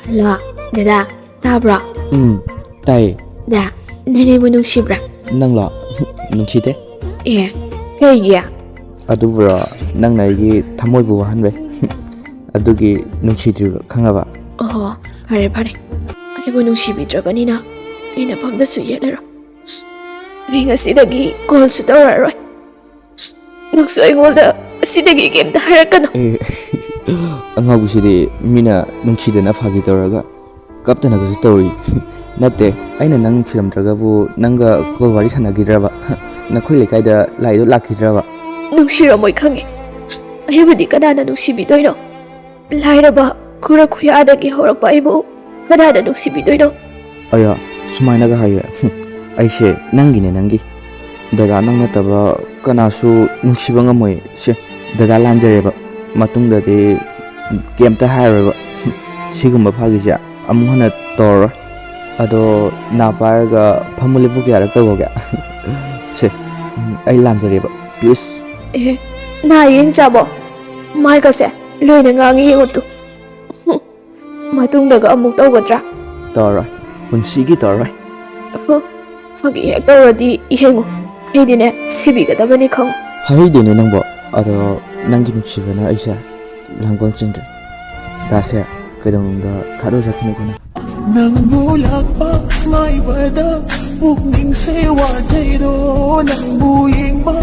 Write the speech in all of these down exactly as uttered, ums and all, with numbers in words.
Hello, ꯗꯗꯥ, ꯇꯥꯕ꯭ꯔꯣ? ꯎꯝ, ꯇꯥꯏꯌꯦ꯫ ꯗꯥ, ꯅꯪ ꯑꯩꯕꯨ ꯅꯨꯡꯁꯤꯕ꯭ꯔꯥ? ꯅꯪꯂꯣ? ꯅꯨꯡꯁꯤꯗꯦ꯫ ꯑꯦ, ꯀꯩꯒꯤ? ꯑꯗꯨꯕꯨꯔꯣ, ꯅꯪꯅ ꯑꯩꯒꯤ ꯊꯃꯣꯏꯕꯨ ꯋꯥꯍꯟꯕꯩ꯫ ꯑꯗꯨꯒꯤ ꯅꯨꯡꯁꯤꯗ꯭ꯔꯤꯕ, ꯈꯪꯉꯕ? ꯑꯣꯍꯣ, ꯐꯔꯦ, ꯐꯔꯦ꯫ ꯑꯩꯕꯨ ꯅꯨꯡꯁꯤꯕꯤꯗ꯭ꯔꯕꯅꯤꯅ ꯑꯩꯅ ꯐꯝꯗꯁꯨ ꯌꯦꯠꯂꯔꯣꯏ꯫ ꯑꯩ ꯉꯁꯤꯗꯒꯤ ꯀꯣꯜꯁꯨ ꯇꯧꯔꯛꯑꯔꯣꯏ꯫ ꯅꯪꯁꯨ ꯑꯩꯉꯣꯟꯗ ꯑꯁꯤꯗꯒꯤ ꯀꯩꯝꯇ ꯍꯥꯏꯔꯛꯀꯅꯨ꯫ ꯑꯦ, ꯑꯉꯥꯎꯕꯤꯁꯤꯗꯤ ꯃꯤꯅ ꯅꯨꯡꯁꯤꯗꯅ ꯐꯥꯒꯤ ꯇꯧꯔꯒ ꯀꯞꯇꯅꯒꯁꯨ ꯇꯧꯔꯤ꯫ ꯅꯠꯇꯦ, ꯑꯩꯅ ꯅꯪ ꯅꯨꯡꯁꯤꯔꯝꯗ꯭ꯔꯒꯕꯨ ꯅꯪꯒ ꯀꯣꯜ ꯋꯥꯔꯤ ꯁꯥꯟꯅꯈꯤꯗ꯭ꯔꯕ? ꯅꯈꯣꯏ ꯂꯩꯀꯥꯏꯗ ꯂꯥꯏꯗꯣ ꯂꯥꯛꯈꯤꯗ꯭ꯔꯕ? ꯅꯨꯡꯁꯤꯔꯝꯃꯣꯏ ꯈꯪꯉꯤ꯫ ꯑꯩꯕꯨꯗꯤ ꯀꯅꯥꯅ ꯅꯨꯡꯁꯤꯕꯤꯗꯣꯏꯅꯣ? ꯂꯥꯏꯔꯕ ꯈꯨꯔ ꯈꯨꯌꯥꯗꯒꯤ ꯍꯧꯔꯛꯄ ꯑꯩꯕꯨ ꯀꯅꯥꯅ ꯅꯨꯡꯁꯤꯕꯤꯗꯣꯏꯅꯣ? ꯑꯌꯥ, ꯁꯨꯃꯥꯏꯅꯒ ꯍꯥꯏꯌꯦ꯫ ꯑꯩꯁꯦ ꯅꯪꯒꯤꯅꯦ, ꯅꯪꯒꯤ꯫ ꯗꯗꯥ, ꯅꯪ ꯅꯠꯇꯕ ꯀꯅꯥꯁꯨ ꯅꯨꯡꯁꯤꯕ ꯉꯝꯃꯣꯏ꯫ ꯁꯦ, ꯗꯗꯥ ꯂꯥꯟꯖꯔꯦꯕ꯫ ꯃꯇꯨꯡꯗꯗꯤ ꯀꯩꯝꯇ ꯍꯥꯏꯔꯣꯏꯕ꯫ ꯁꯤꯒꯨꯝꯕ ꯐꯥꯒꯤꯁꯦ ꯑꯃꯨꯛ ꯍꯟꯅ ꯇꯧꯔꯔꯣꯏ꯫ ꯑꯗꯣ ꯅꯥ ꯄꯥꯏꯔꯒ ꯐꯝꯃꯨ ꯂꯦꯞꯄꯨ ꯀꯌꯥꯔꯛ ꯇꯧꯈ꯭ꯔꯒꯦ? ꯁꯦ, ꯎꯝ, ꯑꯩ ꯂꯥꯟꯖꯔꯦꯕ꯫ ꯄ꯭ꯂꯤꯁ꯫ ꯑꯦ, ꯅꯥ ꯌꯦꯡ ꯆꯥꯕꯣ? ꯃꯥꯏꯒꯁꯦ ꯂꯣꯏꯅ ꯉꯥꯡꯉꯤ ꯌꯦꯡꯉꯨ ꯇꯨ꯫ ꯍꯨꯝ, ꯃꯇꯨꯡꯗꯒ ꯑꯃꯨꯛ ꯇꯧꯒꯗ꯭ꯔꯥ? ꯇꯧꯔꯔꯣꯏ꯫ ꯄꯨꯟꯁꯤꯒꯤ ꯇꯧꯔꯔꯣꯏ꯫ ꯍꯨꯝ, ꯐꯥꯒꯤ ꯍꯦꯛ ꯇꯧꯔꯗꯤ ꯌꯦꯡꯉꯨ꯫ ꯑꯩꯗꯤꯅꯦ, ꯁꯤꯕꯤꯒꯗꯕꯅꯤ ꯈꯪꯉꯨ꯫ ꯍꯥꯏꯍꯩꯗꯦꯅꯦ ꯅꯪꯕꯣ꯫ ꯑꯗꯣ ꯅꯪꯒꯤ ꯅꯨꯡꯁꯤꯕꯅ ꯑꯩꯁꯦ ꯂꯥꯡꯒꯣꯜ ꯆꯦꯟꯈ꯭ꯔꯦ꯫ ꯗꯥꯁꯦ, ꯀꯩꯗꯧꯅꯨꯡꯗ ꯊꯥꯗꯣꯛꯆꯈꯤꯅꯨꯀꯣ ꯅꯪ꯫ ꯅꯪꯕꯨ ꯂꯥꯛꯄ ꯉꯥꯏꯕꯗ ꯄꯨꯛꯅꯤꯡꯁꯦ ꯋꯥꯖꯩꯗꯣ, ꯅꯪꯕꯨ ꯌꯦꯡꯕ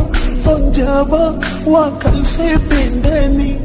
ꯐꯪꯖꯕ ꯋꯥꯈꯜꯁꯦ ꯄꯦꯟꯗꯅꯤ꯫